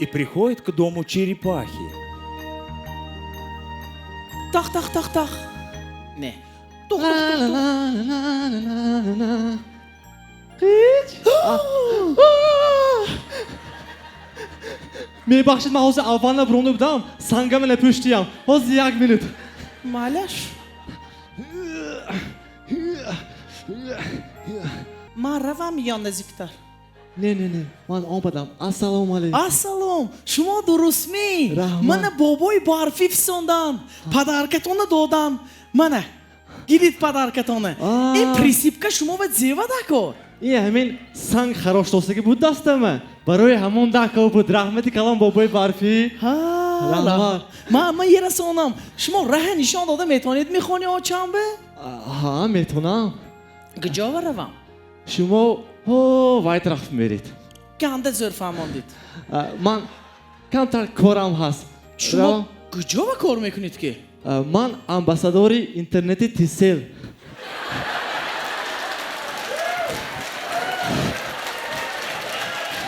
И приходит к дому черепахи. Тах, тах, тах, тах. Не. Тух, тух, тух, тух. Қич. Мебахшед, ман ҳозир аввална буронда будам, сангама напӯштиям. Ҳозир як минут. Маляш. Ман равам ё наздиктар? Не, не, не, ман омадам. Ассалому алайкум. Ассалом. Шумо дурустмӣ? Раҳмат. Мана бобои барфӣ фисондан. Подарка тона додан. Мана. Гирид подарка тона. Ин присыпка шумо ба зева дакор. И ҳамин санг хароштосагӣ буд дастама. Барои ҳамон дакор буд. Раҳмати калон, бобои барфӣ. Раҳмат. Ман ерасонам. Шумо раҳа нишон дода метавонед мехони очамбе? Ҳа, метавонам. Куҷо равам? Шумо ҳо вай тараф меред. Ганда зӯр фаҳмондид. Ман камтар корам ҳаст. Шумо куҷо кор мекунед ки? Ман амбассадори интернети Тисел.